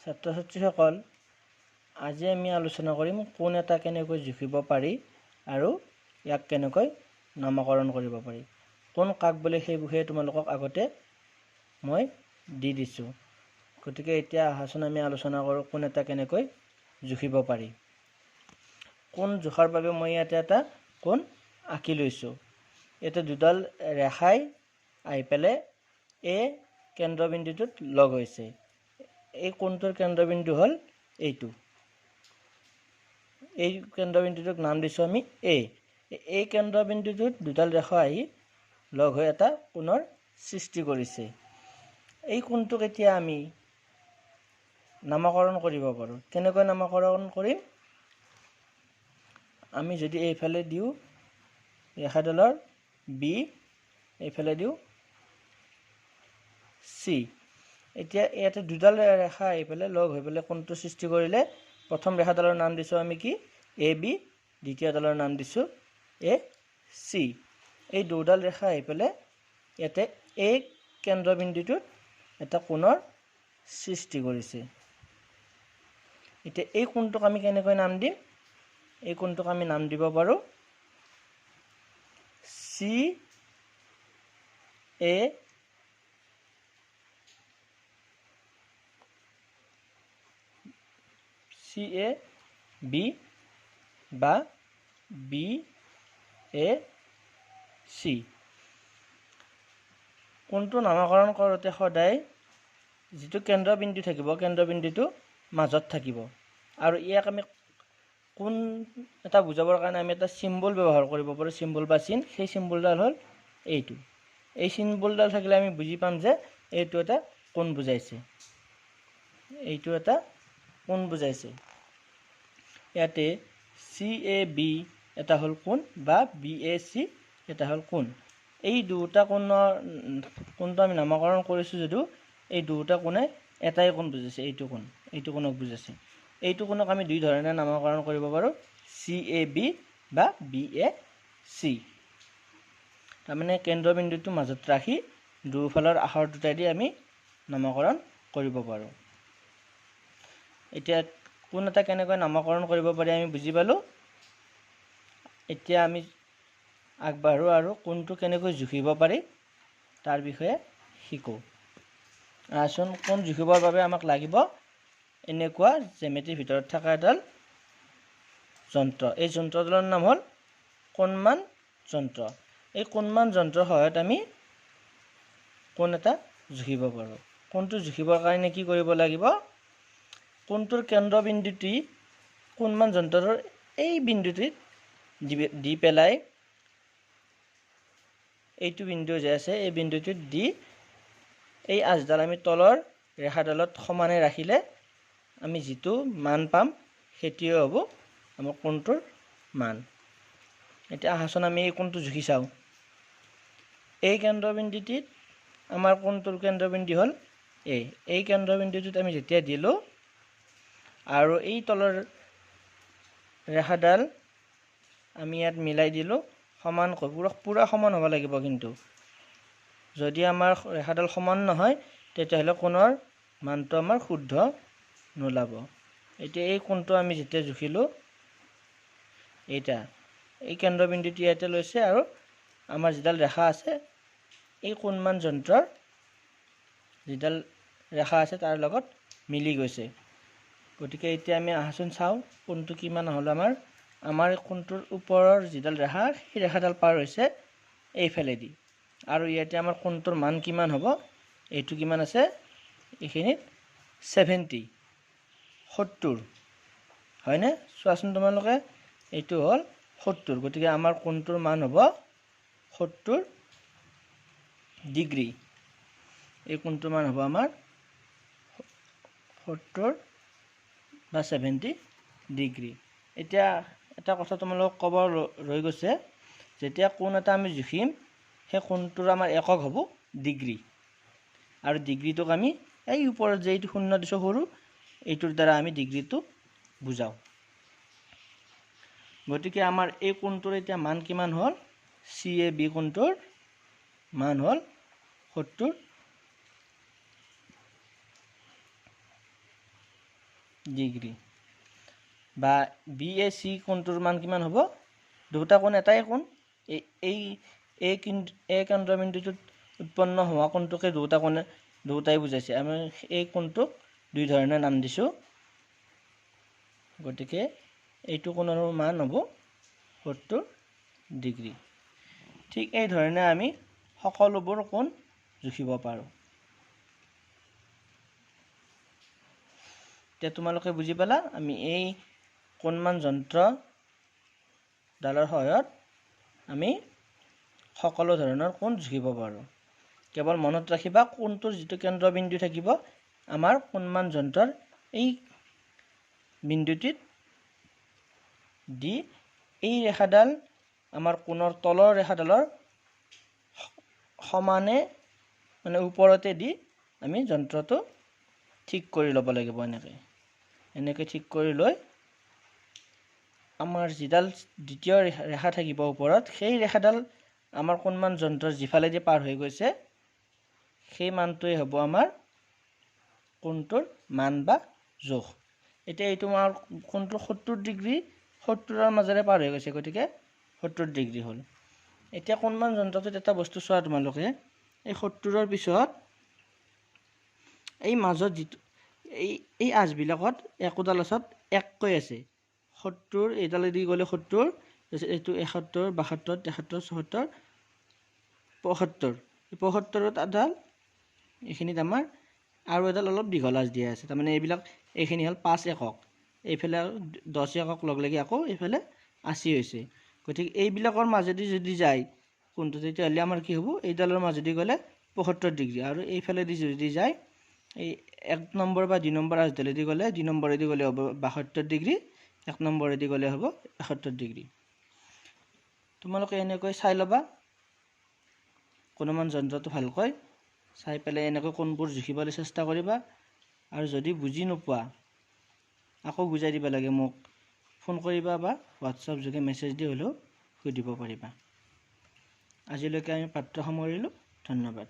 ছাত্ৰ ছাত্ৰীসকল, আজি আমি আলোচনা কৰিম কোণ এটা কেনেকৈ জুখিব পাৰি আৰু ইয়াক কেনেকৈ নামকৰণ কৰিব পাৰি। কোণ কাক বোলে সেই বিষয়ে তোমালোকক আগতে মই দি দিছোঁ। গতিকে এতিয়া আহাচোন আমি আলোচনা কৰোঁ কোণ এটা কেনেকৈ জুখিব পাৰি। কোণ জোখাৰ বাবে মই ইয়াতে এটা কোণ আঁকি লৈছোঁ। ইয়াতে দুডাল ৰেখাই আহি পেলাই এই কেন্দ্ৰবিন্দুটোত লগ হৈছে। এই কোণটোৰ কেন্দ্ৰবিন্দু হ'ল এইটো। এই কেন্দ্ৰবিন্দুটোক নাম দিছোঁ আমি এ। এই কেন্দ্ৰবিন্দুটোত দুডাল ৰেখা আহি লগ হৈ এটা কোণৰ সৃষ্টি কৰিছে। এই কোণটোক এতিয়া আমি নামকৰণ কৰিব পাৰোঁ। কেনেকৈ নামকৰণ কৰিম? আমি যদি এইফালে দিওঁ ৰেখাডালৰ বি, এইফালে দিওঁ চি। এতিয়া ইয়াতে দুডাল ৰেখা আহি পেলাই লগ হৈ পেলাই কোণটো সৃষ্টি কৰিলে। প্ৰথম ৰেখাডালৰ নাম দিছোঁ আমি কি? A B. দ্বিতীয়ডালৰ নাম দিছোঁ এ চি। এই দুডাল ৰেখা আহি পেলাই ইয়াতে এই কেন্দ্ৰবিন্দুটোত এটা কোণৰ সৃষ্টি কৰিছে। এতিয়া এই কোণটোক আমি কেনেকৈ নাম দিম? এই কোণটোক আমি নাম দিব পাৰোঁ C A C A B বা বি এ চি। কোণটো নামকৰণ কৰোঁতে সদায় যিটো কেন্দ্ৰবিন্দু থাকিব, কেন্দ্ৰবিন্দুটো মাজত থাকিব। আৰু ইয়াক আমি কোণ এটা বুজাবৰ কাৰণে আমি এটা চিম্বল ব্যৱহাৰ কৰিব পাৰোঁ, চিম্বল বা চিন। সেই চিম্বলডাল হ'ল এইটো। এই চিম্বলডাল থাকিলে আমি বুজি পাম যে এইটো এটা কোণ বুজাইছে, এইটো এটা কোণ বুজাইছে। ইয়াতে চি এ বি এটা হ'ল কোণ বা বি এ চি এটা হ'ল কোণ। এই দুটা কোণৰ কোণটো আমি নামকৰণ কৰিছোঁ যদিও এই দুটা কোণে এটাই কোণ বুজাইছে, এইটো কোণ, এইটো কোণক বুজাইছে। এইটো কোণক আমি দুই ধৰণে নামকৰণ কৰিব পাৰোঁ, চি এ বি বা বি এ চি। তাৰমানে কেন্দ্ৰবিন্দুটো মাজত ৰাখি দুয়োফালৰ আখৰ দুটাই দি আমি নামকৰণ কৰিব পাৰোঁ। এতিয়া কোণ এটা কেনেকৈ নামকৰণ কৰিব পাৰি আমি বুজি পালোঁ। এতিয়া আমি আগবাঢ়োঁ আৰু কোণটো কেনেকৈ জুখিব পাৰি তাৰ বিষয়ে শিকোঁ। আহচোন, কোণ জুখিবৰ বাবে আমাক লাগিব এনেকুৱা জ্যামিতিৰ ভিতৰত থকা এডাল যন্ত্ৰ। এই যন্ত্ৰডালৰ নাম হ'ল কোণমান যন্ত্ৰ। এই কোণমান যন্ত্ৰৰ সহায়ত আমি কোণ এটা জুখিব পাৰোঁ। কোণটো জুখিবৰ কাৰণে কি কৰিব লাগিব? কোণটোৰ কেন্দ্ৰবিন্দুটি কোণমান যন্ত্ৰৰ এই বিন্দুটিত দি পেলাই এইটো বিন্দু যে আছে এই বিন্দুটোত দি এই আঁচডাল আমি তলৰ ৰেখাডালত সমানে ৰাখিলে আমি যিটো মান পাম সেইটোৱে হ'ব আমাৰ কোণটোৰ মান। এতিয়া আহাচোন আমি এই কোণটো জুখি চাওঁ। এই কেন্দ্ৰবিন্দুটিত আমাৰ কোণটোৰ কেন্দ্ৰবিন্দু হ'ল এই। এই কেন্দ্ৰবিন্দুটোত আমি যেতিয়া দিলোঁ আৰু এই তলৰ ৰেখাডাল আমি ইয়াত মিলাই দিলোঁ সমানকৈ, পূৰা সমান হ'ব লাগিব। কিন্তু যদি আমাৰ ৰেখাডাল সমান নহয় তেতিয়াহ'লে কোণৰ মানটো আমাৰ শুদ্ধ নোলাব। এতিয়া এই কোণটো আমি যেতিয়া জুখিলোঁ, এইটা এই কেন্দ্ৰবিন্দুটি ইয়াতে লৈছে আৰু আমাৰ যিডাল ৰেখা আছে এই কোণমান যন্ত্ৰৰ যিডাল ৰেখা আছে তাৰ লগত মিলি গৈছে। গতিকে এতিয়া আমি আহাচোন চাওঁ কোণটো কিমান হ'ল। আমাৰ কোণটোৰ ওপৰৰ যিডাল ৰেখা সেই ৰেখাডাল পাৰ হৈছে এইফালেদি আৰু ইয়াতে আমাৰ কোণটোৰ মান কিমান হ'ব? এইটো কিমান আছে এইখিনিত? 70, 70 হয়নে? চোৱাচোন তোমালোকে, এইটো হ'ল 70। গতিকে আমাৰ কোণটোৰ মান হ'ব 70 ডিগ্ৰী। এই কোণটোৰ মান হ'ব আমাৰ 70 বা 70 ডিগ্ৰী। এতিয়া এটা কথা তোমালোকক ক'ব ৰৈ গৈছে, যেতিয়া কোণ এটা আমি জুখিম সেই কোণটোৰ আমাৰ একক হ'ব ডিগ্ৰী। আৰু ডিগ্ৰীটোক আমি এই ওপৰত যে এইটো শূন্য দিছোঁ সৰু, এইটোৰ দ্বাৰা আমি ডিগ্ৰীটো বুজাওঁ। গতিকে আমাৰ এই কোণটোৰ এতিয়া মান কিমান হ'ল? চি এ বি কোণটোৰ মান হ'ল 70 ডিগ্ৰী। বা বি এ চি কোণটোৰ মান কিমান হ'ব? দুটা কোণ এটাই কোণ, এই এই এই এই কেন্দ্ৰবিন্দুটোত উৎপন্ন হোৱা কোণটোকে দুটা কোণে দুটাই বুজাইছে। আমি এই কোণটোক দুই ধৰণে নাম দিছোঁ। গতিকে এইটো কোণৰ মান হ'ব 70 ডিগ্ৰী। ঠিক এই ধৰণে আমি সকলোবোৰ কোণ জুখিব পাৰোঁ। এতিয়া তোমালোকে বুজি পালা আমি এই কোণমান যন্ত্ৰ ডালৰ সহায়ত আমি সকলো ধৰণৰ কোণ জুখিব পাৰোঁ। কেৱল মনত ৰাখিবা কোণটোৰ যিটো কেন্দ্ৰবিন্দু থাকিব আমাৰ কোণমান যন্ত্ৰৰ এই বিন্দুটিত দি এই ৰেখাডাল আমাৰ কোণৰ তলৰ ৰেখাডালৰ সমানে মানে ওপৰতে দি আমি যন্ত্ৰটো ঠিক কৰি ল'ব লাগিব। এনেকৈ এনেকৈ ঠিক কৰি লৈ আমাৰ যিডাল দ্বিতীয় ৰেখা থাকিব ওপৰত, সেই ৰেখাডাল আমাৰ কোণমান যন্ত্ৰৰ যিফালেদি পাৰ হৈ গৈছে সেই মানটোৱে হ'ব আমাৰ কোণটোৰ মান বা জোখ। এতিয়া এইটো আমাৰ কোণটো 70 ডিগ্ৰী, 70ৰ মাজেৰে পাৰ হৈ গৈছে, গতিকে 70 ডিগ্ৰী হ'ল। এতিয়া কোণমান যন্ত্ৰটোত এটা বস্তু চোৱা তোমালোকে, এই 70ৰ পিছত এই মাজত যিটো এই এই আঁচবিলাকত একোডাল আঁচত এককৈ আছে। 70 এইডালেদি গ'লে 70, তাৰপিছত এইটো 71, 72, 73, 74, 75। এই 75ত এডাল এইখিনিত আমাৰ আৰু এডাল অলপ দীঘল আঁচ দিয়া আছে। তাৰমানে এইবিলাক এইখিনি হ'ল 5 একক, এইফালে 10 একক লগ লাগি আকৌ এইফালে 80 হৈছে। গতিকে এইবিলাকৰ মাজেদি যদি যায় কোনটো, তেতিয়াহ'লে আমাৰ কি হ'ব, এইডালৰ মাজেদি গ'লে 75 ডিগ্ৰী, আৰু এইফালেদি যদি যায় এই 1 নম্বৰ বা 2 নম্বৰ আঁচডালেদি গ'লে, 2 নম্বৰেদি গ'লে হ'ব 72 ডিগ্ৰী, 1 নম্বৰেদি গ'লে হ'ব 71 ডিগ্ৰী। তোমালোকে এনেকৈ চাই ল'বা কোণমান যন্ত্ৰটো ভালকৈ চাই পেলাই এনেকৈ কোণবোৰ জুখিবলৈ চেষ্টা কৰিবা। আৰু যদি বুজি নোপোৱা আকৌ বুজাই দিব লাগে মোক ফোন কৰিবা বা হোৱাটছআপ যোগে মেছেজ দি হ'লেও সুধিব পাৰিবা। আজিলৈকে আমি পাঠ্য সামৰিলোঁ। ধন্যবাদ।